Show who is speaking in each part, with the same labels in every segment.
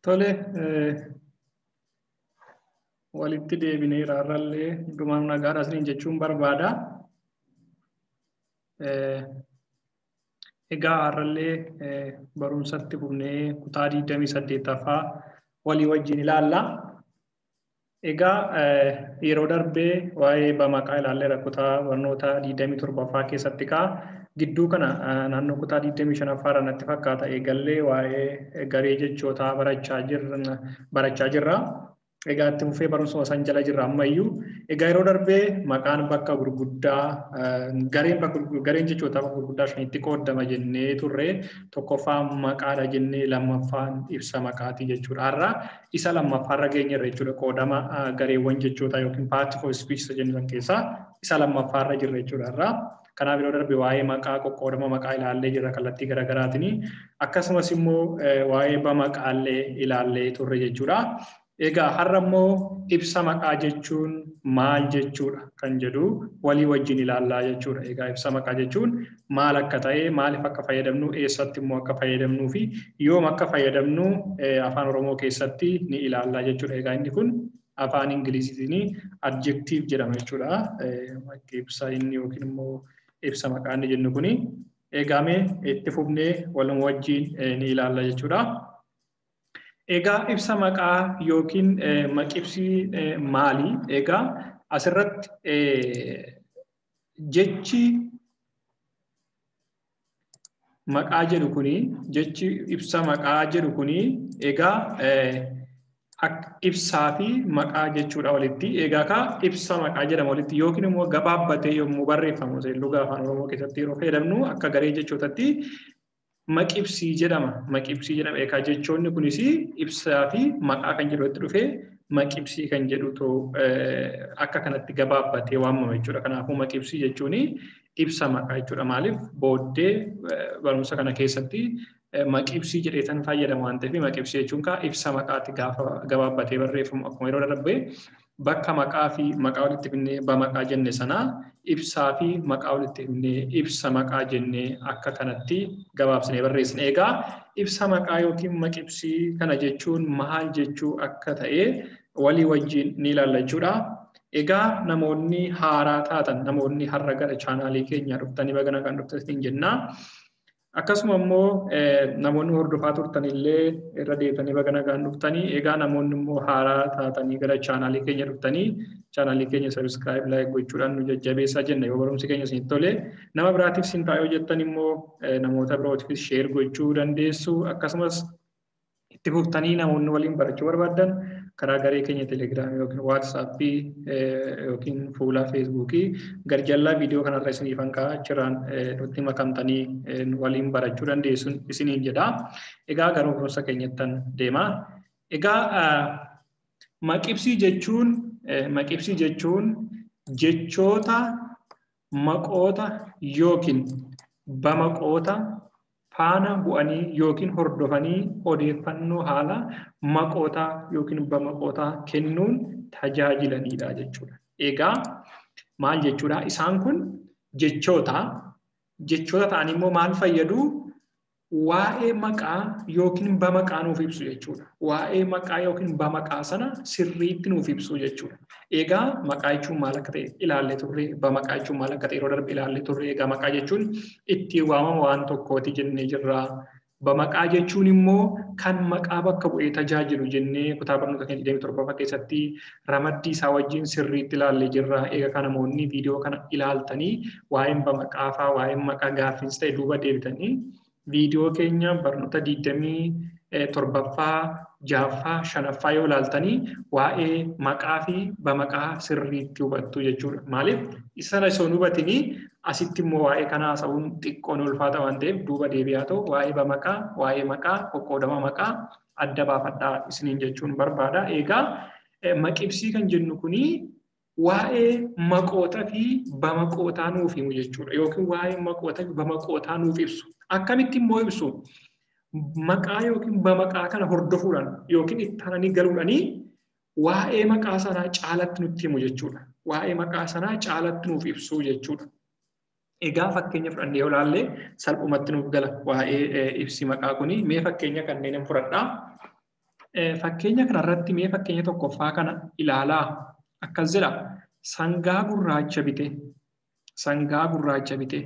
Speaker 1: Tole, walitti deebinee irraallee hundumaan nagaadha isiniin jechuun barbaada. Egaa har'allee barumsatti fufnee kutaa 28ffaa walii wajjin ilaalla. Egaa yeroo darbee waa'ee bamaqaa ilaalleera kutaa barnoota 27ffaa keessatti kaa gidduu kana naannoo kutaa 25ffaa irra natti fakkaata eegallee waa'ee garee jechootaa barachaa jirra. Egaa itti fufee barumsuma san jala jirra ammayyuu. Egaa yeroo darbee maqaan bakka gurguddaa gareen jechootaa bakka gurguddaa shanitti qoodama jennee turre. Tokkoffaan maqaadha jennee, lammaffaan ibsa maqaati jechuudha. Har'a isa lammaffaarra geenyerra jechuudha. Qoodama gareewwan jechootaa yookiin part of speech isa jennu san keessaa isa lammaffaarra jirra jechuudha har'a. Kanaaf yeroo darbe waa'ee maqaa qoqqoodama maqaa ilaallee jirra kallattii garaagaraatiin. Akkasumas immoo waa'ee bamaqaallee ilaallee turre jechuudha. Egaa har'a immoo ibsa maqaa jechuun maal jechuudha kan jedhu walii wajjin ilaallaa jechuudha. Egaa ibsa maqaa jechuun maal akka ta'e, maaliif akka fayyadamnu, eessatti immoo akka fayyadamnuu fi yoom akka fayyadamnu afaan Oromoo keessatti ni ilaallaa jechuudha. Egaa inni kun afaan Ingiliziitiin adjective jedhama jechuudha. Ibsa inni yookiin immoo ibsa maqaa inni jennu kuni. Egaa mee itti fufnee waluma wajjin ni ilaalla jechuudha. Egaa ibsa maqaa yookiin maqibsii maali? Egaa asirratti jechi maqaa jedhu kuni, jechi ibsa maqaa jedhu kuni egaa ibsaa fi maqaa jechuudha walitti. Egaa kaa ibsa maqaa jedhama walitti yookiin immoo gabaabbatee yommuu barreeffamu seelluga afaan Oromoo keessatti yeroo fayyadamnu akka garee jechootatti maqibsii jedhama. Maqibsii jedhama. Egaa jechoonni kunis ibsaa fi maqaa kan jedhu itti dhufee maqibsii kan jedhutu akka kanatti gabaabbatee waamama jechuudha. Kanaafuu maqibsii jechuun ibsa maqaa jechuudha. Maaliif booddee barumsa kana keessatti maqibsii jedheetan fayyadamu waan ta'eef maqibsii jechuun kaa ibsa maqaatti gaafa gabaabbatee barreeffamu akkuma yeroo darbe bakka maqaa fi maqaa walitti fidnee bamaqaa jenne sanaa ibsaa fi maqaa walitti fidnee ibsa maqaa jennee akka kanatti gabaabsinee barreessine. Egaa ibsa maqaa yookiin maqibsii kana jechuun maal jechuu akka ta'e walii wajjin ni ilaalla jechuudha. Egaa namoonni haaraa taatan, namoonni har'a gara chaanaalii keenyaa dhuftanii baga nagaan dhuftan jenna. Akkasuma immoo namoonni hordofaa turtan illee irra deebitanii baga nagaan dhuftanii. Egaa namoonni immoo haaraa taatanii gara chaanaalii keenya dhuftanii chaanaalii keenya subscribe like gochuudhaan nu jajjabeessaa jenna. Yoo barumsi keenya isinitti tole nama biraatiif isin ta'a yoo jettan immoo namoota birootiifis share gochuu dandeessu. Akkasumas itti fuftanii namoonni waliin barachuu barbaadan karaa garee keenya Telegiraamii yookiin Waatsaappii yookiin fuula Feesbuukii garjallaa viidiyoo kanarra isiniif hanqaa achirraan nutti makamtanii waliin barachuu dandeessu isiniin jedha. Egaa gara barumsa keenyattan deema. Egaa maqibsii jechuun jechoota maqoota yookiin bamaqoota faana bu'anii yookiin hordofanii odeeffannoo haala maqootaa yookiin bamaqootaa kennuun tajaajilanidha jechuudha. Egaa maal jechuudha? Isaan kun jechoota ta'anii immoo maal fayyadu? Waa'ee maqaa yookiin bamaqaa nuuf ibsu jechuudha. Waa'ee maqaa yookiin bamaqaa sana sirriitti nuuf ibsu jechuudha. Egaa maqaa jechuun maal akka ta'e ilaallee turre, bamaqaa jechuun maal akka ta'e yeroo darbe ilaallee turre. Egaa maqaa jechuun ittiin waamama waan tokkooti jennee jirra. Bamaqaa jechuun immoo kan maqaa bakka bu'ee tajaajilu jennee kutaa barnoota keenya 27ffaa keessatti ramaddii isaa wajjin sirriitti ilaallee jirra. Egaa kan namoonni viidiyoo kana ilaaltanii waa'een bamaqaa fa'aa waa'een maqaa gaaffiins ta'e duuba deebitanii viidiyoo keenya barnoota 27ffaa, 6ffaa, 5ffaa yoo ilaaltanii waa'ee maqaa fi bamaqaa sirriitti hubattu jechuudha. Maaliif isa sana osoo hin hubatinii asitti immoo waa'ee kanaa haasa'uun xiqqoon ulfaata waan ta'eef duuba deebi'aa ta'u waa'ee bamaqaa, waa'ee maqaa, qoqqoodama maqaa adda baafadhaa isiniin jechuun barbaada. Egaa maqibsii kan jennu kuni waa'ee maqootaa fi bamaqootaa nuuf himu jechuudha. Yookiin waa'ee maqootaa fi bamaqootaa nuuf ibsu. Akkamitti immoo ibsu? Maqaa yookiin bamaqaa kana hordofuudhaan yookiin itti aananii galuudhaanii waa'ee maqaa sanaa caalatti nutti himu jechuudha. Waa'ee maqaa sanaa caalatti nuuf ibsu jechuudha. Egaa fakkeenya fudhannee yoo ilaalle salphumatti nuuf gala waa'ee ibsi maqaa kuni. Mee fakkeenya kanneen fudhadhaa. Fakkeenya kanarratti mee fakkeenya tokkoffaa kana ilaalaa. Akkas jedha. Sangaa gurraacha bite. Sangaa gurraacha bite.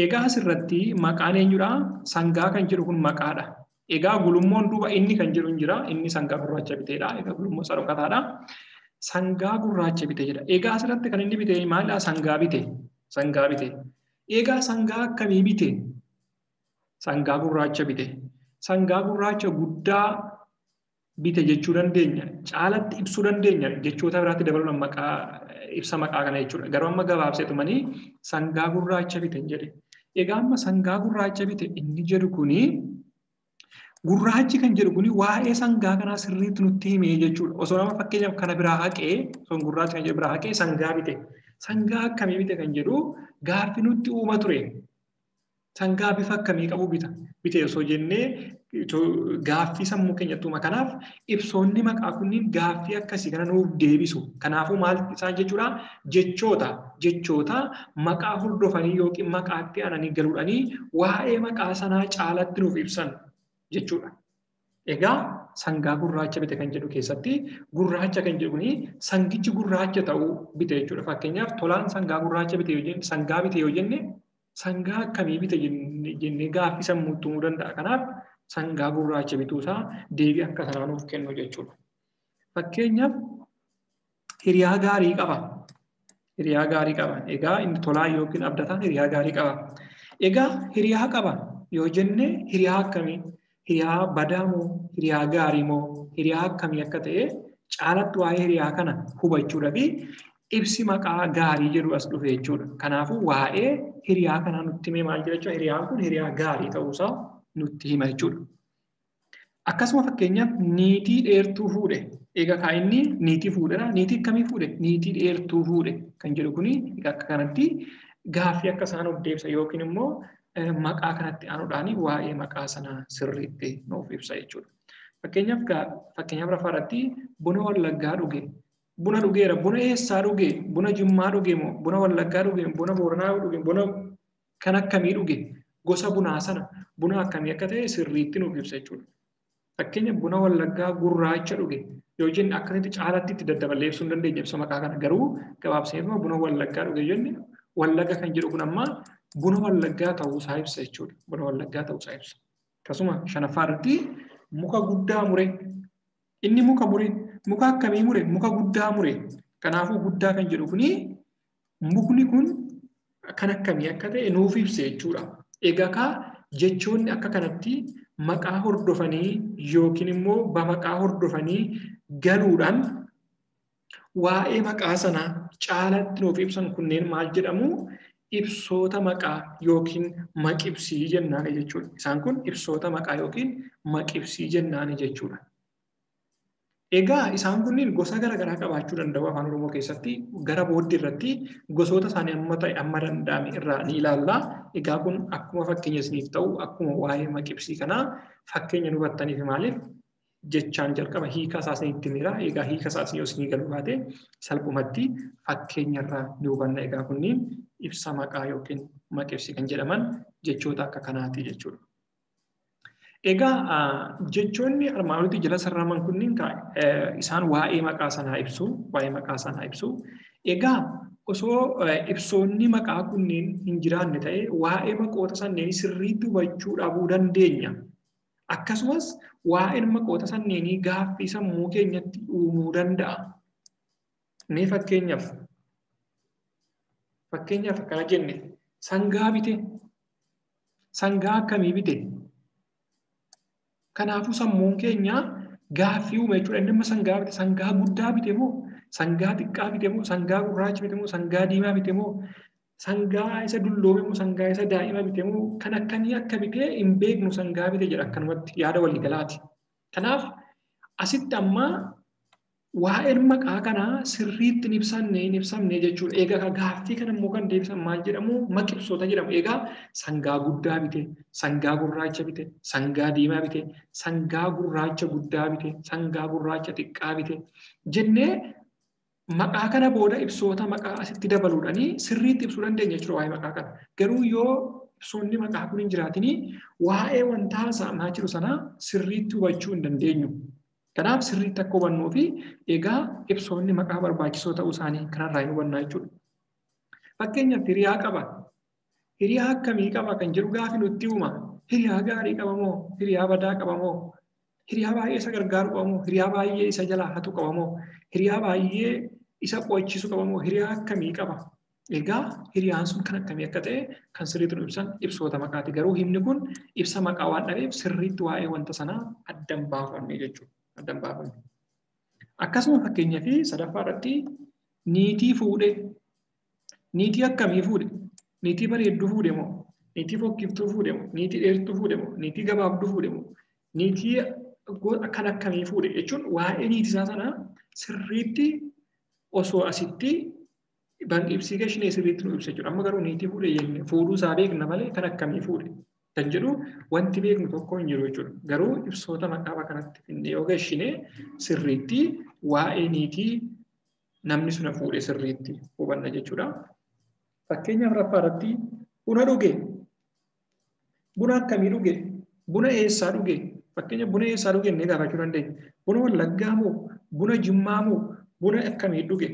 Speaker 1: Egaa asirratti maqaan eenyudha? Sangaa kan jedhu kun maqaadha. Egaa gulummoon duuba inni kan jedhu hin jira. Inni sangaa gurraacha biteedha. Egaa gulummoon isaa dhokataadha. Sangaa gurraacha bite jedha. Egaa asirratti kan inni bite maalidha? Sangaa bite. Sangaa bite. Egaa sangaa akkamii bite? Sangaa gurraacha bite. Sangaa gurraacha guddaa bite jechuu dandeenya. Caalatti ibsuu dandeenya. Jechoota biraatti dabaluun maqaa ibsa maqaa kana jechuudha. Garuu amma gabaabseetumanii sangaa gurraacha bite hin jedhe. Egaa amma sangaa gurraacha bite inni jedhu kuni gurraachi kan jedhu kuni waa'ee sangaa kanaa sirriitti nutti himee jechuudha. Osoo nama fakkeenyaaf kana biraa haqee, osoo gurraacha kan jedhu biraa haqee sangaa bite. Sangaa akkamii bite kan jedhu gaaffii nutti uuma ture. Sangaa bifa akkamii qabu bita? Bite osoo jennee gaaffii sammuu keenyatti uuma. Kanaaf ibsoonni maqaa kunniin gaaffii akkasii kana nuuf deebisu. Kanaafuu maal isaan jechuudha? Jechoota maqaa hordofanii yookiin maqaatti aananii galuudhaanii waa'ee maqaa sanaa caalatti nuuf ibsan jechuudha. Egaa sangaa gurraacha bite kan jedhu keessatti gurraacha kan jedhu kuni sangichi gurraacha ta'uu bite jechuudha. Fakkeenyaaf Tolaan sangaa gurraacha bite yoo jenne, sangaa bite yoo jenne sangaa akkamii bite jennee gaaffii sammuutti uumuu danda'a. Kanaaf sangaa gurraacha bituusaa deebii akka sanaa nuuf kennu jechuudha. Fakkeenyaaf hiriyaa gaarii qaba. Hiriyaa gaarii qaba. Egaa inni Tolaa yookiin Abdataan hiriyaa gaarii qaba. Egaa hiriyaa qaba yoo jenne hiriyaa akkamii? Hiriyaa badaa moo? Hiriyaa gaarii moo? Hiriyaa akkamii akka ta'e caalatti waa'ee hiriyaa kana hubachuudhaaf ibsi maqaa gaarii jedhu as dhufe jechuudha. Kanaafuu waa'ee hiriyaa kanaa nutti himee maal jedha jechuudha? Hiriyaan kun hiriyaa gaarii ta'uusaa nutti hima jechuudha. Akkasuma fakkeenyaaf niitii dheertuu fuudhe. Egaa kaa inni niitii fuudhedha. Niitii akkamii fuudhe? Niitii dheertuu fuudhe kan jedhu kuni akka kanatti gaaffii akka isaan of deebisa yookiin immoo maqaa kanatti aanuudhaan waa'ee maqaa sanaa sirriitti nuuf ibsa jechuudha. Fakkeenyaaf rafaarratti buna Wallaggaa dhuge. Buna dhugeera. Buna eessaa dhuge? Buna Jimmaa dhuge moo? Buna Wallaggaa dhuge? Buna Booranaa dhuge? Buna kan akkamii dhuge? Gosa bunaa sana buna akkamii akka ta'e sirriitti nuuf ibsa jechuudha. Fakkeenya buna Wallaggaa gurraacha dhuge yoo jenne akkasitti caalatti itti daddaballee ibsuu hin dandeenya ibsa maqaa kana. Garuu gabaabsinee buna Wallaggaa dhuge jenne Wallagga kan jedhu kun amma buna Wallaggaa ta'uusaa ibsa jechuudha. Buna Wallaggaa ta'uusaa ibsa. Akkasuma shanaffaa irratti muka guddaa mure. Inni muka mure. Muka akkamii mure? Muka guddaa mure. Kanaafuu guddaa kan jedhu kuni mukni kun kan akkamii akka ta'e nuuf ibsa jechuudha. Egaa kaa jechoonni akka kanatti maqaa hordofanii yookiin immoo bamaqaa hordofanii galuudhaan waa'ee maqaa sanaa caalatti nuuf ibsan kunneen maal jedhamu? Ibsoota maqaa yookiin maqibsii jennaan jechuudha. Isaan kun ibsoota maqaa yookiin maqibsii jennaan jechuudha. Egaa isaan kunniin gosa garaagaraa qabaachuu danda'u afaan Oromoo keessatti gara booddee irratti gosoota isaanii amma ta'e amma danda'ame irraa ni ilaalla. Egaa kun akkuma fakkeenya isiniif ta'u akkuma waa'ee maqibsii kanaa fakkeenya nu hubattaniif maaliif jechaan jalqaba hiika isaa isinitti himeera. Egaa hiika isaa isin yoo isinii galuu baate salphumatti fakkeenya irraa ni hubanna. Egaa kunniin ibsa maqaa yookiin maqibsii kan jedhaman jechoota akka kanaati jechuudha. Egaa jechoonni armaan olitti jala sararaman kunniin isaan waa'ee maqaa sanaa ibsu. Waa'ee maqaa sanaa ibsu. Egaa osoo ibsoonni maqaa kunniin hin jiraanne ta'e waa'ee maqoota sanneenii sirriitti hubachuu dhabuu dandeenya. Akkasumas waa'een maqoota sanneenii gaaffii sammuu keenyatti uumuu danda'a. Mee fakkeenyaaf akkana jenne sangaa bite. Sangaa akkamii bite? Kanaafuu sammuun keenya gaaffii uume jechuudha. Inni amma sangaa bite, sangaa guddaa bite moo? Sangaa xiqqaa bite moo? Sangaa gurraacha bite moo? Sangaa diimaa bite moo? Sangaa isa dulloome moo? Sangaa isa daa'ima bite moo? Kan akkamii akka bite hin beeknu sangaa bite jedha akkanumatti yaada waliigalaati. Kanaaf asitti amma Waa'een maqaa kanaa sirriitti hin ibsamne jechuudha. Egaa gaaffii kana immoo kan deebisan maal jedhamu? Maqibsoota jedhamu. Egaa sangaa guddaa bite, sangaa gurraacha bite, sangaa diimaa bite, sangaa gurraacha guddaa bite, sangaa gurraacha xiqqaa bite jennee maqaa kana booda ibsoota maqaa asitti dabaluudhaanii sirriitti ibsuu dandeenya jechuudha waa'ee maqaa kana. Garuu yoo ibsoonni maqaa kun hin jiraatinii waa'ee wanta haasa'amaa jiru sanaa sirriitti hubachuu hin dandeenyu. Kanaaf sirriitti akka hubannuu fi egaa ibsoonni maqaa barbaachisoo ta'uu isaanii kanarraa hin hubannaa jechuudha. Fakkeenyaaf hiriyaa qaba. Hiriyaa akkamii qaba kan jedhu gaafi nutti hima. Hiriyaa gaarii qaba moo? Hiriyaa badaa qaba moo? Hiriyaa baay'ee isa gargaaru qaba moo? Hiriyaa baay'ee isa jalaa hatu qaba moo? Hiriyaa baay'ee isa qo'achiisu qaba moo? Hiriyaa akkamii qaba? Egaa hiriyaan sun kan akkamii akka ta'e kan sirriitti nu ibsan ibsoota maqaati. Garuu himni kun ibsa maqaa waan dhabeef sirriitti waa'ee wanta sanaa addan baafanne jechuudha. Addan baafanne. Akkasuma fakkeenyaa fi sadaffaa irratti niitii fuudhe. Niitii akkamii fuudhe? Niitii bareedduu fuudhe moo? Niitii fokkiftuu fuudhe moo? Niitii dheertuu fuudhe moo? Niitii gabaabduu fuudhe moo? Niitii kan akkamii fuudhe jechuun waa'ee niitii isaa sanaa sirriitti osoo asitti ibsii gashinee sirriitti nu ibsa jechuudha. Amma garuu niitii fuudhe jennee fuudhuu isaa beekna malee kan akkamii fuudhe kan jedhu wanti beeknu tokko hin jiru jechuudha. Garuu ibsoota maqaa kanatti finnee yoo gashinee sirriitti waa'ee niitii namni suna fuudhe sirriitti hubanna jechuudha. Fakkeenyaaf afuraffaa irratti buna dhuge. Buna akkamii dhuge? Buna eessaa dhuge? Fakkeenya buna eessaa dhuge jennee gaafachuu dandeenya. Buna Wallaggaa moo? Buna Jimmaa moo? Buna akkamii dhuge?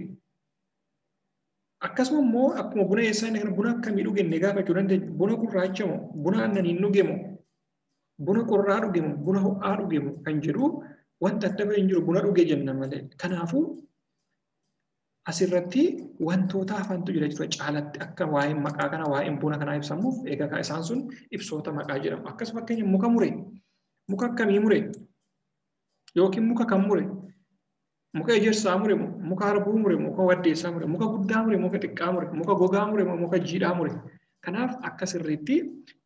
Speaker 1: Akkasuma immoo akkuma buna eessaa inni kana buna akkamii dhuge jennee gaafachuu dandeenya. Buna gurraacha moo? Buna aannaniin dhuge moo? Buna qorraa dhuge moo? Buna ho'aa dhuge moo? Kan jedhu wanta adda bahee hin jiru buna dhuge jenna malee. Kanaafuu asirratti wantoota hafantu jira jechuudha. Caalatti akka waa'een maqaa kana waa'een buna kanaa ibsamuuf egaa isaan sun ibsoota maqaa jedhamu. Akkasuma fakkeenya muka mure. Muka akkamii mure? Yookiin muka kam mure? Muka ejersaa mure moo? Muka harbuu mure moo? Muka waddeessaa mure? Muka guddaa mure? Muka xiqqaa mure? Muka gogaa mure moo? Muka jiidhaa mure? Kanaaf akka sirriitti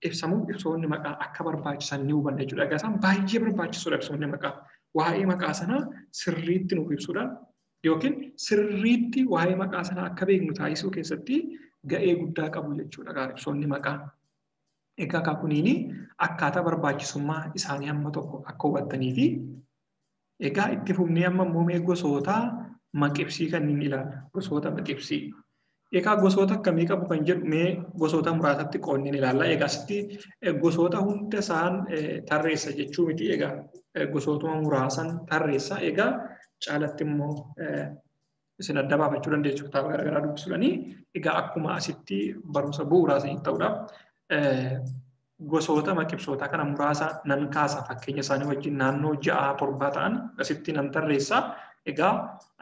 Speaker 1: ibsamuuf ibsoonni maqaa akka barbaachisan ni hubanna jechuudha. Egaa isaan baay'ee barbaachisoodha ibsoonni maqaa. Waa'ee maqaa sanaa sirriitti nuuf ibsuudhaan yookiin sirriitti waa'ee maqaa sanaa akka beeknu taasisuu keessatti ga'ee guddaa qabu jechuudha ibsoonni maqaa. Egaa akaakuniin akkaataa barbaachisummaa isaanii hamma tokko akka hubattanii fi egaa itti fufnee amma immoo mee gosoota maqibsii kanneen ilaalla. Gosoota maqibsii. Egaa gosoota akkamii qabu kan jedhu mee gosoota muraasatti qoonneen ilaalla. Egaa asitti gosoota hunda isaan tarreessa jechuu miti. Egaa gosootuma muraasan tarreessa. Egaa caalatti immoo isin adda baafachuu dandeessu kitaaba garaagaraa dubbisuudhaani. Egaa akkuma asitti barumsa bu'uuraa isiniif ta'uudhaaf gosoota maqibsootaa kana muraasa nan kaasa fakkeenya isaanii wajjin naannoo 6 7 ta'an asitti nan tarreessa. Egaa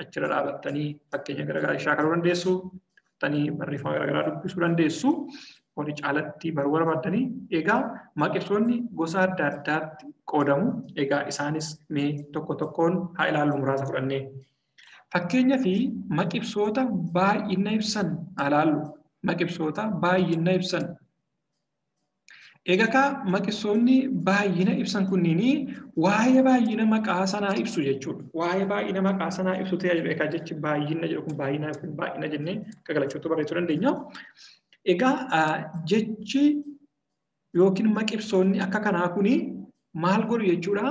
Speaker 1: achirra dhaabattanii fakkeenya garaagaraa shaakaluu dandeessu, barreeffama garaagaraa dubbisuu dandeessu. Warri caalatti baruu barbaaddanii egaa maqibsoonni gosa adda addaatti qoodamu. Egaa isaanis mee tokko tokkoon haa ilaallu muraasa fudhannee. Fakkeenyaa fi maqibsoota baay'ina ibsan haa ilaallu. Maqibsoota baay'ina ibsan. Egaa maqibsoonni baay'ina ibsan kunniin waa'ee baay'ina maqaa sanaa ibsu jechuudha. Waa'ee baay'ina maqaa sanaa ibsu ta'ee jedhu egaa jechi baay'ina jedhu kun baay'ina yookiin baay'ina jennee akka galachuutti barreessuu dandeenya. Egaa jechi yookiin maqibsoonni akka kanaa kuni maal godhu jechuudha?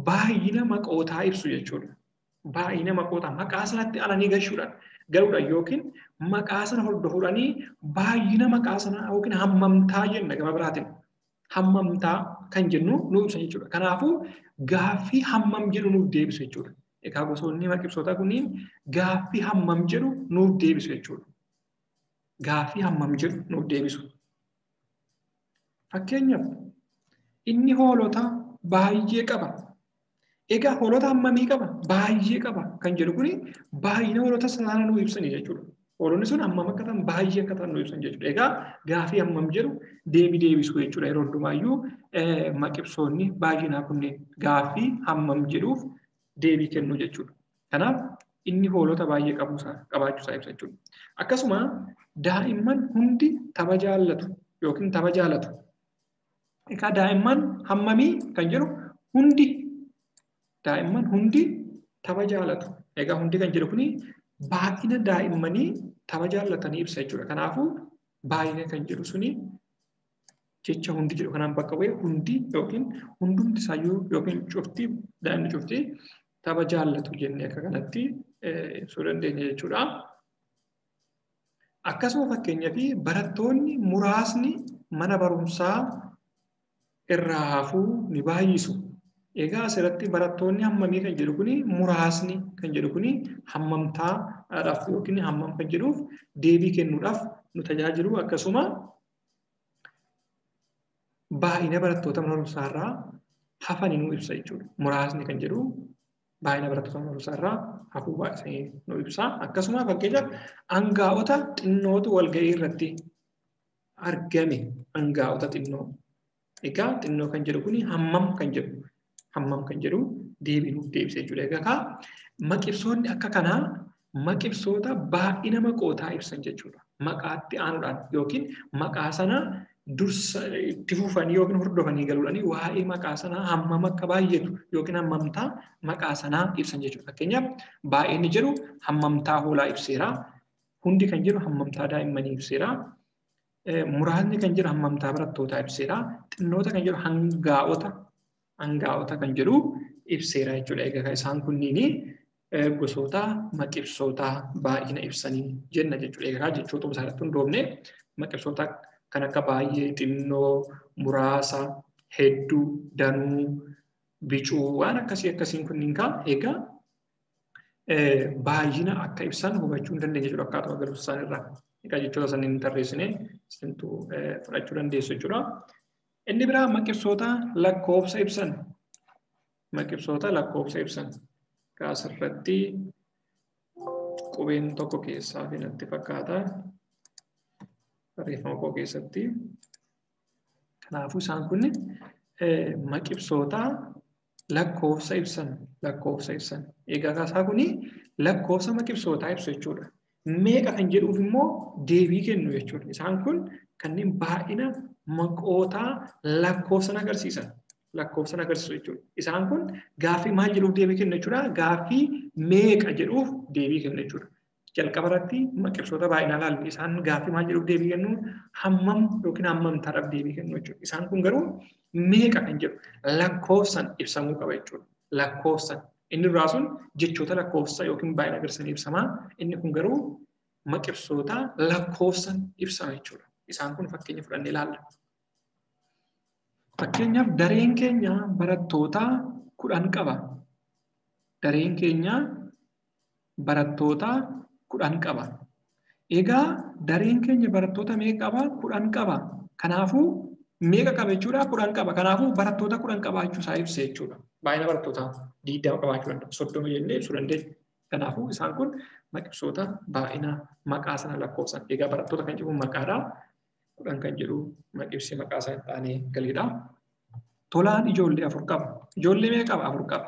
Speaker 1: Baay'ina maqootaa ibsu jechuudha. Baay'ina maqootaa maqaa sanatti alanii gashuudhaan galuudhaan yookiin maqaa sana hordofuudhaanii baay'ina maqaa sanaa yookiin hammamtaa jenna gama biraatiin. Hammamtaa kan jennu nuuf ibsa jechuudha. Kanaafuu gaaffii hammam jedhu nuuf deebisu jechuudha. Egaa gosoonni maqibsootaa kunniin gaaffii hammam jedhu nuuf deebisu jechuudha. Gaaffii hammam jedhu nuuf deebisu. Fakkeenyaaf inni hoolota baay'ee qaba. Egaa hoolota hammamii qaba? Baay'ee qaba kan jedhu kuni baay'ina hoolota sanaa nuuf ibsani jechuudha. Hoolonni sun hammam akka ta'an baay'ee akka ta'an nuuf ibsan jechuudha. Egaa gaaffii hammam jedhu deebii deebisuu jechuudha. Yeroo hundumaayyuu maqibsoonni baay'inaa kunneen gaaffii hammam jedhuuf deebii kennu jechuudha. Kanaaf inni hoolota baay'ee qabaachuu isaa ibsa jechuudha. Akkasuma daa'imman hundi tapha jaallatu yookiin tapha jaalatu. Egaa daa'imman hammamii kan jedhu hundi daa'imman hundi tapha jaalatu. Egaa hundi kan jedhu kuni baay'ina daa'immanii tapha jaallatanii ibsa jechuudha. Kanaafuu baay'ina kan jedhu suni jecha hundi jedhu kanaan bakka bu'ee hundi yookiin hundumti isaayyuu yookiin cufti daa'imni cufti tapha jaallatu jennee akka kanatti ibsuu dandeenya jechuudha. Akkasuma fakkeenyaaf barattoonni muraasni mana barumsaa irraa hafuu ni baay'isu. Egaa asirratti barattoonni hammamii kan jedhu kuni muraasni kan jedhu kuni hammamtaadhaaf yookiin hammam kan jedhuuf deebii kennuudhaaf nu tajaajilu. Akkasuma baay'ina barattoota mana barumsaa irraa hafanii nu ibsa jechuudha. Muraasni kan jedhu baay'ina barattoota mana barumsaa irraa hafuu baay'isanii nu ibsa. Akkasuma fakkeenyaaf angaa'ota xinnootu walga'ii irratti argame. Angaa'ota xinnoo. Egaa xinnoo kan jedhu kuni hammam kan jedhu. Hammam kan jedhu deebii nuuf deebisa jechuudha. Egaa maqibsoonni akka kanaa maqibsoota baay'ina maqootaa ibsan jechuudha. Maqaatti aanuudhaan yookiin maqaa sana dursa itti fufanii yookiin hordofanii galuudhaan waa'ee maqaa sanaa hammam akka baay'atu yookiin hammamtaa maqaa sanaa ibsan jechuudha. Fakkeenyaaf baay'inni jedhu hammamtaa hoolaa ibseera. Hundi kan jedhu hammamtaa daa'immanii ibseera. Muraasni kan jedhu hammamtaa barattootaa ibseera. Xinnoota kan jedhu hangaa'ota kan jedhu ibseera jechuudha. Egaa isaan kunniin gosoota maqibsoota baay'ina ibsanii jenna jechuudha. Egaa jechoota isaarratti hundoofne maqibsoota kan akka baay'ee, xinnoo, muraasa, hedduu, danuu, bicuu waan akkasii akkasiin kunniin kaa egaa baay'ina akka ibsan hubachuu hin dandeenya jechuudha akkaatuma galumsa isaaniirraa. Egaa jechoota sanniin tarreessine isintu fudhachuu dandeessu jechuudha. Inni biraa maqibsoota lakkoofsa ibsan. Maqibsoota lakkoofsa ibsan. Egaa asirratti qubeen tokko keessaa fi natti fakkaata. Barreeffama koo keessatti. Kanaafuu isaan kun maqibsoota lakkoofsa ibsan. Lakkoofsa ibsan. Egaa kaasaa kuni lakkoofsa maqibsootaa ibsu jechuudha. Meeqa kan jedhuuf immoo deebii kennu jechuudha. Isaan kun kanneen baay'ina maqootaa lakkoofsan agarsiisan. Lakkoofsan agarsiisu jechuudha. Isaan kun gaaffii maal jedhuuf deebii kennu jechuudha. Gaaffii meeqa jedhuuf deebii kennu jechuudha. Jalqaba irratti maqibsoota baay'inaa ilaalle. Isaan gaaffii maal jedhuuf deebii kennu hammam yookiin hammamtaadhaaf deebii kennu jechuudha. Isaan kun garuu meeqa kan jedhu lakkoofsan ibsamuu qaba jechuudha. Lakkoofsan. Inni duraa sun jechoota lakkoofsa yookiin baay'ina agarsiisan ibsamaa. Inni kun garuu maqibsoota lakkoofsan ibsama jechuudha. Isaan kun fakkeenya fudhannee ilaalla. Fakkeenyaaf dareen keenya barattoota 10 qaba. Dareen keenya barattoota 10 qaba. Egaa dareen keenya barattoota meeqa qaba? 10 qaba. Kanaafuu meeqa qaba jechuudha? 10 qaba. Kanaafuu barattoota 10 qabaachuu isaa ibsa jechuudha. Baay'ina barattootaa 20 qabaachuu danda'a. 30 jennee ibsuu dandeenya. Kanaafuu isaan kun maqibsoota baay'ina maqaa sana lakkoofsan. Egaa barattoota kan jedhu maqaadha. 10 kan jedhu maqibsi maqaa isaa itti aanee galeedha. Tolaan ijoollee 4 qaba. Ijoollee meeqa qaba? 4 qaba.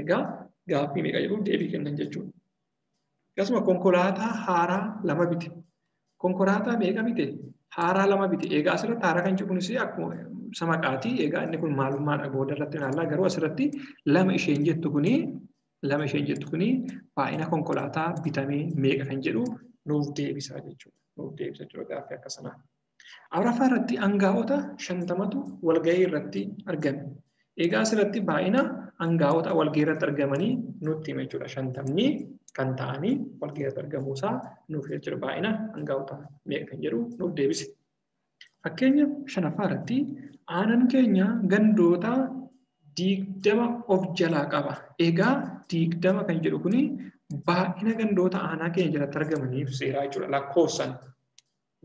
Speaker 1: Egaa gaaffii meeqa jedhuuf deebii kennan jechuudha. Akkasuma konkolaataa haaraa 2 bite. Konkolaataa meeqa bite? Haaraa 2 bite. Egaa asirratti haaraa kan jedhu kunis akkuma ibsa maqaati. Egaa inni kun maalummaadha booda irratti ilaallaa. Garuu asirratti 2 isheen jettu kuni 2 isheen jettu kuni baay'ina konkolaataa bitamee meeqa kan jedhu nuuf deebisa jechuudha. Nuuf deebisa jechuudha gaaffii akka sanaa. Afuraffaa irratti angaa'ota 50tu walga'ii irratti argame. Egaa asirratti baay'ina angaa'ota walga'ii irratti argamanii nutti hima jechuudha. 50 kan ta'anii walga'ii irratti argamuusaa nuuf jechuudha. Baay'ina angaa'ota meeqa kan jedhu nuuf deebise. Fakkeenya shanaffaa irratti aanan keenya gandoota 20 of jalaa qaba. Egaa 20 kan jedhu kuni baay'ina gandoota aanaa keenya jalatti argamanii ibseera jechuudha.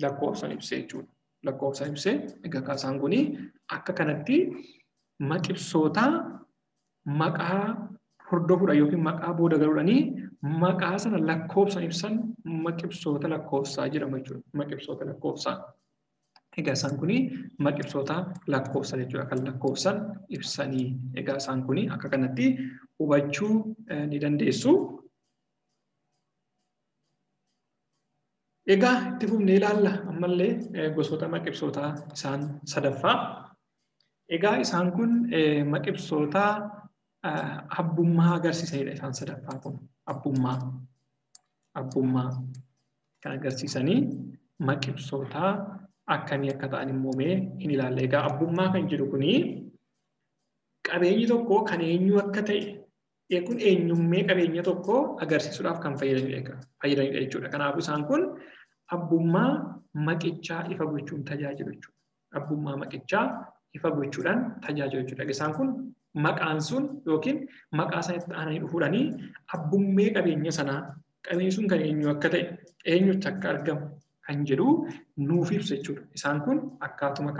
Speaker 1: Lakkoofsan ibsee jechuudha. Lakkoofsan ibsee egaa kaasaan kuni akka kanatti maqibsoota maqaa hordofuudhaan yookiin maqaa booda galuudhaanii maqaa sana lakkoofsan ibsan maqibsoota lakkoofsaa jedhamu jechuudha. Maqibsoota lakkoofsaa. Egaa isaan kuni maqibsoota lakkoofsa jechuudha. Kan lakkoofsan ibsanii. Egaa isaan kuni akka kanatti hubachuu ni dandeessu. Egaa itti fufnee ilaalla ammallee gosoota maqibsootaa isaan sadaffaa. Egaa isaan kun maqibsoota abbummaa agarsiisanidha isaan sadaffaa kun. Abbummaa. Abbummaa kan agarsiisanii maqibsoota akkamii akka ta'an immoo mee hin ilaalle. Egaa abbummaa kan jedhu kuni qabeenyi tokko kan eenyu akka ta'e kun eenyummee qabeenya tokko agarsiisuudhaaf kan fayyadanidha jechuudha. Kanaafuu isaan kun abbummaa maqichaa ifa gochuun tajaajilu jechuudha. Abbummaa maqichaa ifa gochuudhaan tajaajilu jechuudha. Isaan kun maqaan sun yookiin maqaa sanatti aananii dhufuudhaanii abbummee qabeenya sanaa qabeenyi sun kan eenyu akka ta'e eenyutti akka argamu kan jedhu nuuf ibsa jechuudha. Isaan kun akkaatuma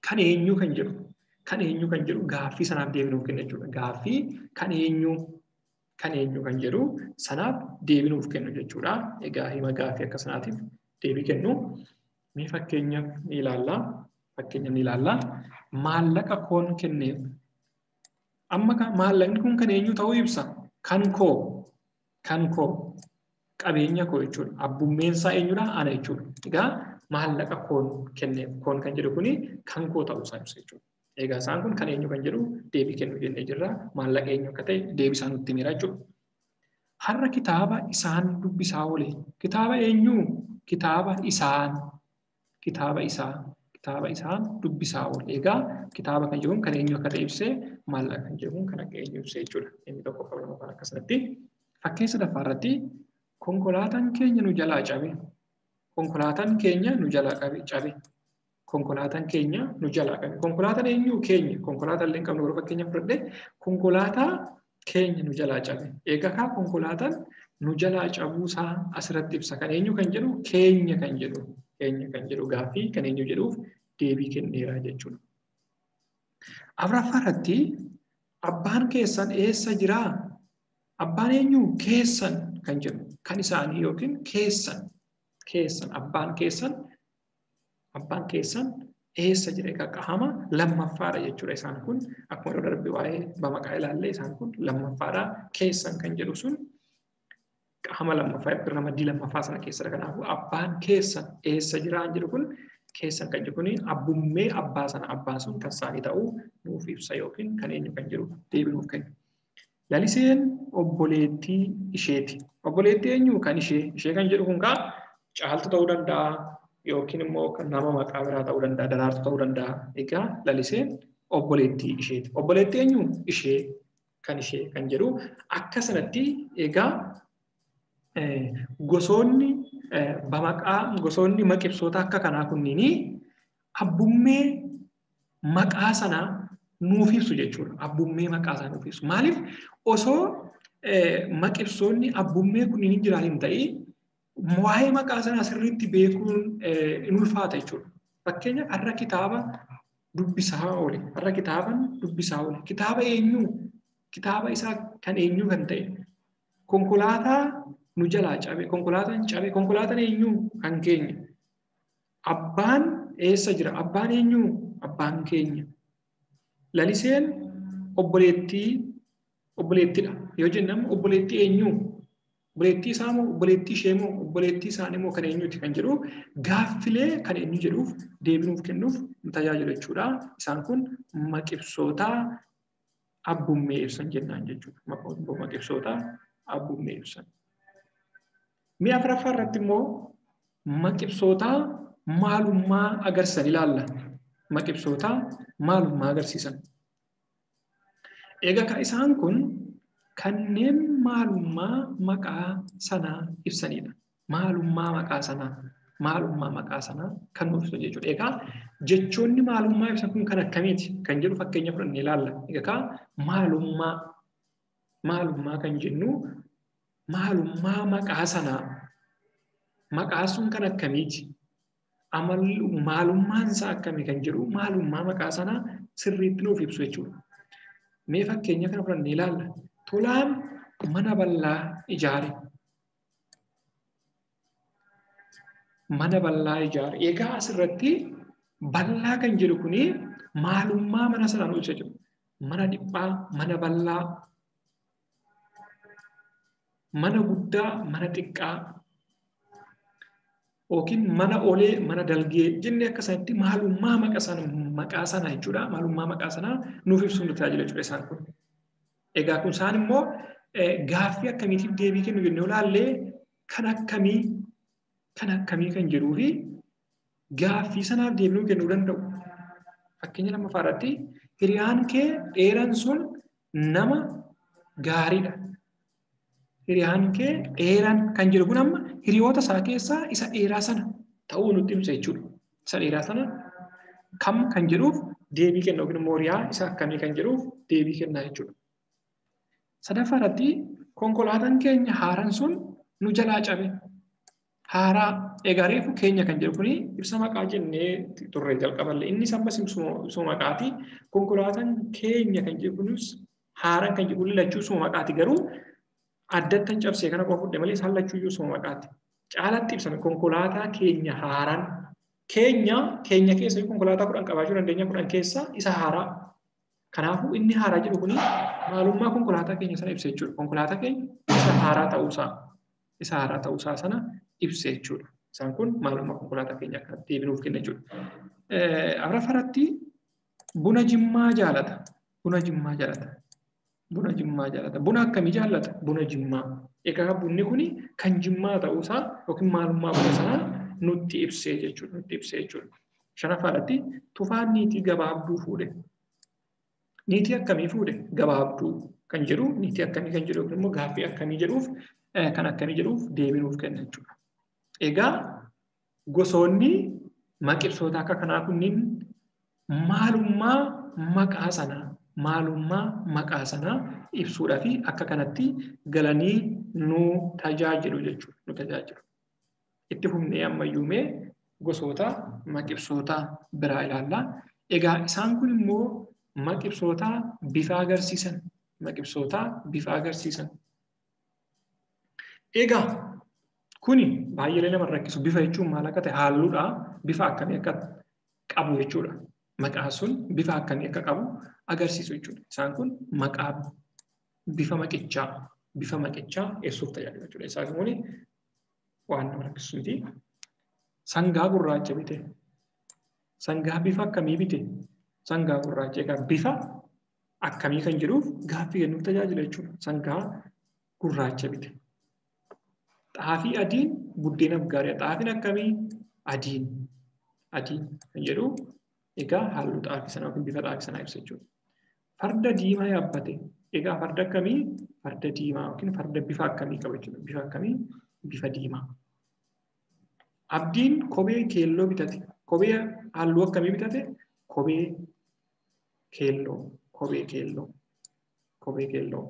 Speaker 1: kan eenyu kan jedhu kan eenyu kan jedhu gaaffii sanaaf deebii nuuf kenna jechuudha. Gaaffii kan eenyu kan jedhu sanaaf deebii nuuf kennu jechuudha. Egaa hima gaaffii akka sanaatiif deebii kennu. Mee fakkeenyaaf ni ilaalla. Fakkeenyaaf ni ilaalla. Maallaqa koon kenneef. Amma maallaqni kun kan eenyu ta'uu ibsa. Kan koo. Kan koo. Qabeenya koo jechuudha. Abbummeen isaa eenyudha? Ana jechuudha. Egaa maallaqa koon kenneef. Koon kan jedhu kuni kan koo ta'uu isaa ibsa jechuudha. Egaa isaan kun kan eenyu kan jedhu deebii kennu jennee jirra. Maallaqa eenyu akka ta'e deebii isaan nutti himeera jechuudha. Har'a kitaaba isaan dubbisaa oole. Kitaaba eenyu? Kitaaba isaan. Kitaaba isaa. Kitaaba isaan dubbisaa oole. Egaa kitaaba kan jedhuun kan eenyu akka ta'e ibsee maallaqa kan jedhuun kan akka eenyu ibsee jechuudha. Inni tokko qabu kan akkasumatti. Fakkeenya sadaffaa irratti konkolaataan keenya nu jalaa cabe. Konkolaataan keenya nu jalaa cabe. Konkolaataan keenya nu jalaa cabe. Konkolaataan eenyu keenya? Konkolaataa illee hin qabnu yeroo fakkeenya fudhadhe konkolaataa keenya nu jalaa cabe. Egaa kaa konkolaataan nu jalaa cabuusaa asirratti ibsa. Kan eenyu kan jedhu keenya kan jedhu. Keenya kan jedhu gaaffii kan eenyu jedhuuf deebii kenneera jechuudha. Afuraffaa irratti abbaan keessan eessa jiraa? Abbaan eenyu? Keessan kan jedhu. Kan isaanii yookiin keessan. Keessan abbaan keessan. Abbaan keessan eessa jira? Egaa qaama lammaffaadha jechuudha isaan kun. Akkuma yeroo darbe waa'ee bamaqaa ilaalle isaan kun lammaffaadha. Keessan kan jedhu sun qaama lammaffaa yookiin ramaddii lammaffaa sana keessadha. Kanaafuu abbaan keessan eessa jira jedhu kun keessan kan jedhu kun abbummee abbaa sana abbaan sun kan isaanii ta'uu nuuf ibsa yookiin kan eenyu kan jedhu deebii nuuf kenna. Laliseen obboleettii isheeti. Obboleettii eenyu? Kan ishee. Ishee kan jedhu kun kaa caaltu ta'uu danda'a. Yookiin immoo kan nama maqaa biraa ta'uu danda'a, daraartuu ta'uu danda'a. Egaa laliseen obboleettii isheeti. Obboleettii eenyu? Ishee. Kan ishee kan jedhu akka sanatti egaa gosoonni bamaqaa gosoonni maqibsoota akka kanaa kunniin abbummee maqaa sanaa nuuf ibsu jechuudha. Abbummee maqaa sanaa nuuf ibsu. Maaliif osoo maqibsoonni abbummee kunniin hin jiraatin ta'ee waa'ee maqaa sanaa sirriitti beekuun in ulfaata jechuudha. Fakkeenyaaf har'a kitaaba dubbisaa oole. Har'a kitaaban dubbisaa oole. Kitaaba eenyu? Kitaaba isaa kan eenyu kan ta'e? Konkolaataa nu jalaa cabe. Konkolaataan cabe. Konkolaataan eenyu? Kan keenya. Abbaan eessa jira? Abbaan eenyu? Abbaan keenya. Laliseen obboleettiidha. Yoo jennamu obboleettii eenyu? Obboleettii isaa moo obboleettii ishee moo obboleettii isaanii moo kan eenyuti kan jedhu gaaffilee kan eenyu jedhuuf deebii nuuf kennuuf nu tajaajilu jechuudha. Isaan kun maqibsoota abbummee ibsan jennaan jechuudha. Maqibsoota abbummee ibsan. Mi'a afuraffaa irratti immoo maqibsoota maalummaa agarsiisan ilaalla. Maqibsoota maalummaa agarsiisan. Egaa isaan kun kanneen maalummaa maqaa sanaa ibsanidha. Maalummaa maqaa sanaa. Maalummaa maqaa sanaa kan nuuf ibsan jechuudha. Egaa jechoonni maalummaa ibsan kun kan akkamiiti kan jedhu fakkeenya fudhannee ilaalla. Egaa maalummaa maalummaa kan jennu maalummaa maqaa sanaa. Maqaa sun kan akkamiiti? Maalummaan isaa akkamii kan jedhu maalummaa maqaa sanaa sirriitti nuuf ibsu jechuudha. Mee fakkeenya kana fudhannee ilaalla. Tolaan mana bal'aa ijaare. Mana bal'aa ijaare. Egaa asirratti bal'aa kan jedhu kuni maalummaa mana sanaa nuuf ibsa jechuudha. Mana dhiphaa, mana bal'aa, mana guddaa, mana xiqqaa yookiin mana olee, mana dalgee jennee akka sanatti maalummaa maqaa sanaa jechuudha. Maalummaa maqaa sanaa nuuf ibsuun nu tajaajila jechuudha isaan kun. Egaa kun isaan immoo gaaffii akkamiitiif deebii kennu jennee ilaallee kan akkamii kan jedhuu fi gaaffii sanaaf deebii kennuu danda'u. Fakkeenya lammaffaa irratti hiriyaan kee dheeraan sun nama gaariidha. Hiriyaan kee dheeraan kan jedhu kun amma hiriyoota isaa keessaa isa dheeraa sana ta'uu nutti ibsa jechuudha. Isa dheeraa sana kam kan jedhuuf deebii kenna yookiin immoo hiriyaa isa akkamii kan jedhuuf deebii kenna jechuudha. Sadaffaa irratti konkolaataan keenya haaraan sun nu jalaa cabe. Haaraa egaa reefu keenya kan jedhu kuni ibsa maqaa jennee turre jalqaballee innis ammas ibsuma maqaati. Konkolaataan keenya kan jedhu kunis haaraan kan jedhu lachuu ibsuma maqaati garuu addattan cabsee kana qofa fudhe malee isaan lachuu iyyuu ibsuma maqaati. Caalatti ibsame konkolaataa keenya haaraan keenya keessa konkolaataa 10 qabaachuu dandeenya 10 keessa isa haaraa. Kanaafuu inni haaraa jedhu kuni maalummaa konkolaataa keenya sana ibsa jechuudha. Konkolaataa keenya isa haaraa ta'uusaa sana ibsa jechuudha. Isaan kun maalummaa konkolaataa keenya akka deebinuuf kenna jechuudha. Afuraffaa irratti buna Jimmaa jaalata. Buna Jimmaa jaalata. Buna Jimmaa jaalata. Buna akkamii jaallata? Buna Jimmaa. Egaa bunni kuni kan Jimmaa ta'uusaa yookiin maalummaa buna sanaa nutti ibsee jechuudha. Nutti ibsee jechuudha. Shanaffaa irratti Tufaan niitii gabaabduu fuudhe. Niitii akkamii fuudhe? Gabaabduu kan jedhu niitii akkamii kan jedhu yookiin immoo gaaffii akkamii jedhuuf kan akkamii jedhuuf deebinuuf kenna jechuudha. Egaa gosoonni maqibsoota akka kanaa kunniin maalummaa maqaa sanaa ibsuudhaa fi akka kanatti galanii nu tajaajilu jechuudha. Nu tajaajilu. Itti fufnee ammayyuu mee gosoota maqibsoota biraa ilaalla. Egaa isaan kun immoo maqibsoota bifa agarsiisan. Maqibsoota bifa agarsiisan. Egaa kuni baay'ee nama rakkisu. Bifa jechuun maal akka ta'e halluudha. Bifa akkamii akka qabu jechuudha. Maqaan sun bifa akkamii akka qabu agarsiisu jechuudha. Isaan kun maqaa bifa maqichaa ibsuuf tajaajilu jechuudha. Isaan kun waan nama rakkisu miti. Sangaa gurraacha bite. Sangaa bifa akkamii bite? Sangaa gurraacha. Egaa bifa akkamii kan jedhuuf gaaffii kennuuf tajaajila jechuudha. Sangaa gurraacha bite. Xaafii adiin buddeenaaf gaariidha. Xaafiin akkamii? Adiin. Adiin kan jedhu egaa halluu xaafii sanaa yookiin bifa xaafii sanaa ibsa jechuudha. Farda diimaa yaabbate. Egaa farda akkamii? Farda diimaa yookiin farda bifa akkamii qaba jechuudha. Bifa akkamii? Bifa diimaa. Abdiin kophee keelloo bitate. Kophee halluu akkamii bitate? Kophee keelloo. Kophee keelloo. Kophee keelloo.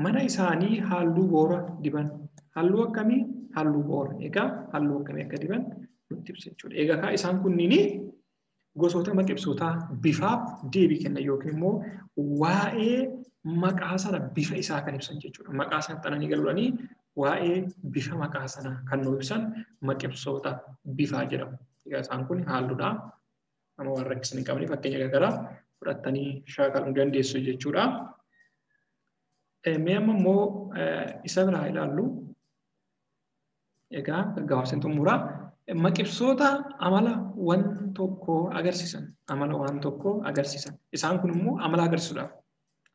Speaker 1: Mana isaanii halluu boora diban. Halluu akkamii? Halluu boora. Egaa halluu akkamii akka diban nutti ibsa jechuudha. Egaa isaan kunniin gosoota maqibsootaa bifaaf deebii kennan yookiin immoo waa'ee maqaa sana bifa isaa kan ibsan jechuudha. Maqaa sana xananii galuudhaanii waa'ee bifa maqaa sanaa kan nu ibsan maqibsoota bifaa jedhamu. Egaa isaan kun halluudha. Nama waan rakkisan hin qabne fakkeenya garaagaraa fudhattanii shaakaluu dandeessu jechuudha. Mee amma immoo isa biraa ilaallu. Egaa gabaabseen xumuraa. Maqibsoota amala waan tokkoo agarsiisan. Amala waan tokkoo agarsiisan. Isaan kun immoo amala agarsiisuudhaaf.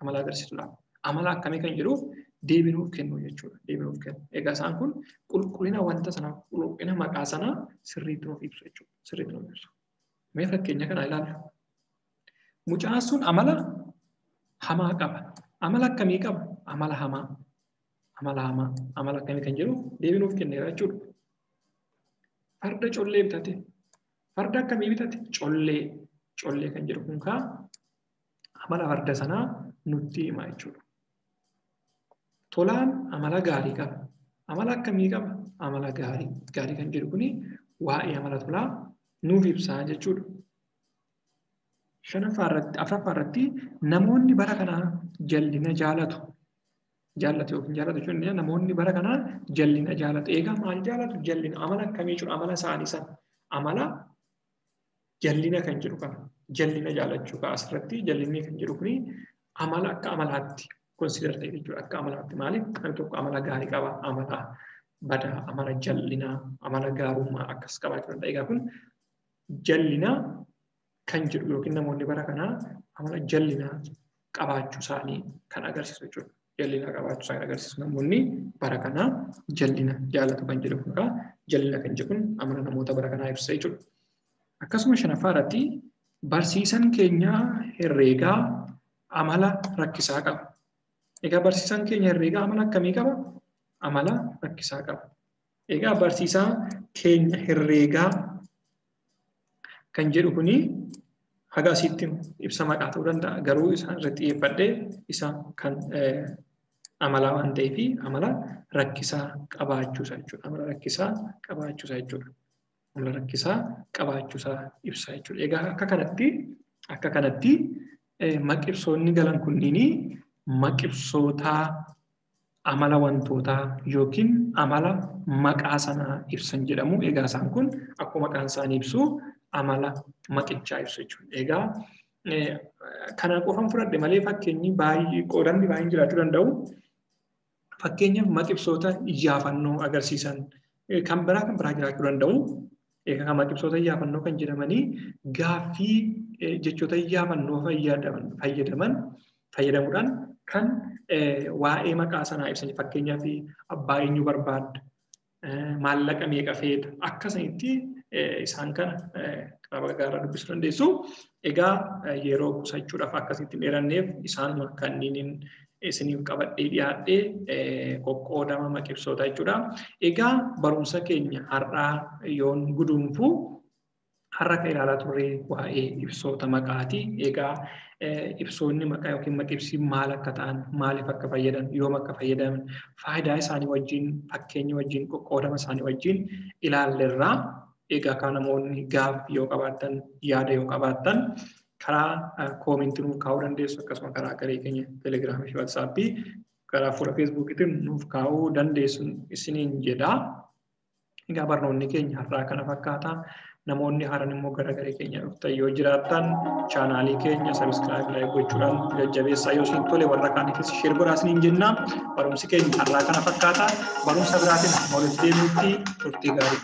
Speaker 1: Amala agarsiisuudhaaf. Amala akkamii kan jedhuuf deebii nuuf kennu jechuudha. Deebii nuuf kennu. Egaa isaan kun qulqullina wanta sanaa, qulqullina maqaa sanaa sirriitti nuuf ibsu jechuudha. Sirriitti nuuf ibsu. Mee fakkeenya kana ilaallu. Mucaan sun amala hamaa qaba. Amala akkamii qaba? Amala hamaa. Amala hamaa. Amala akkamii kan jedhuuf deebii nuuf kenneera jechuudha. Farda collee bitate. Farda akkamii bitate? Collee. Collee kan jedhu kun kaa amala farda sanaa nutti hima jechuudha. Tolaan amala gaarii qaba. Amala akkamii qaba? Amala gaarii. Gaarii kan jedhu kuni waa'ee amala tolaa nuuf ibsaa jechuudha. Afuraffaa irratti namoonni bara kanaa jallina jaalatu. Jaallatu yookiin jaalatu jechuun namoonni bara kanaa jallina jaalatu. Egaa maal jaalatu? Jallina. Amala akkamii jechuudha? Amala isaanii sana. Amala jallina kan jedhu kana. Jallina jaalachuu ka'a asirratti jallinni kan jedhu kuni amala akka amalaatti konsider ta'e jechuudha. Akka amalaatti maaliif? Namni tokko amala gaarii qaba, amala badaa, amala jallinaa, amala gaarummaa akkas qabaachuu danda'a. Egaa kun jallina kan jedhu yookiin namoonni bara kanaa amala jallinaa qabaachuu isaanii kan agarsiisu jechuudha. Jallina qabaachuu isaanii agarsiisu namoonni bara kanaa jallina jaalatu kan jedhu kun jallina kan jedhu amala namoota bara kanaa ibsa jechuudha. Akkasuma shanaffaa irratti barsiisan keenya herreegaa amala rakkisaa qaba. Egaa barsiisaan keenya herreegaa amala akkamii qaba? Amala rakkisaa qaba. Egaa barsiisaa keenya herreegaa kan jedhu kuni haga asitti ibsa maqaa ta'uu danda'a. Garuu isaan irratti xiyyeeffadhee isa kan amalaa waan ta'eef amala rakkisaa qabaachuusaa jechuudha. Amala rakkisaa qabaachuusaa jechuudha. Amala rakkisaa qabaachuusaa ibsa jechuudha. Egaa akka kanatti maqibsoonni galan kunniin maqibsoota amala wantootaa yookiin amala maqaa sanaa ibsan jedhamu. Egaa isaan kun akkuma maqaan isaanii ibsu amala maqichaa ibsu jechuudha. Egaa kana qofan fudhadhe malee fakkeenyi baay'ee qoodamni baay'een jiraachuu danda'u. Fakkeenyaaf maqibsoota iyyaafannoo agarsiisan kan biraa jiraachuu danda'u. Egaa maqibsoota iyyaafannoo kan jedhamanii gaaffii jechoota iyyaafannoo fayyadamuudhaan kan waa'ee maqaa sanaa ibsan. Fakkeenyaaf abbaa eenyu barbaadda, maallaqa meeqa feeta, akkasanitti isaan kana kitaaba gaaraa dubbisuu dandeessu. Egaa yeroo qusachuudhaaf akkasitti hin dheeranneef isaanuma kanneen isiniif qabadhee dhiyaadhee qoqqoodama maqibsoota jechuudha. Egaa barumsa keenya har'aa yoon guduunfu har'a kan ilaalaa turre waa'ee ibsoota maqaati. Egaa ibsoonni maqaa yookiin maqibsi maal akka ta'an, maaliif akka fayyadan, yoom akka fayyadaman, faayidaa isaanii wajjin, fakkeenya wajjin, qoqqoodama isaanii wajjin ilaalleerra. Egaa kan namoonni gaaffii yoo qabaattan, yaada yoo qabaattan karaa koomentii nuuf kaa'uu dandeessu, akkasuma karaa garee keenya Telegiraamii fi Waatsaappii, karaa fuula Feesbuukiitiin nuuf kaa'uu dandeessu isiniin jedha. Egaa barnoonni keenya har'aa kana fakkaata. Namoonni haaraan immoo gara garee keenya dhuftan yoo jiraattan chaanaalii keenya sabiskiraayib laayik gochuudhaan jajjabeessaa yoo isin tole warra kaaniifis sheer godhaa isiniin jenna. Barumsi keenya har'aa kana fakkaata. Barumsa biraatiin hamma walitti deebinutti turtii gaarii.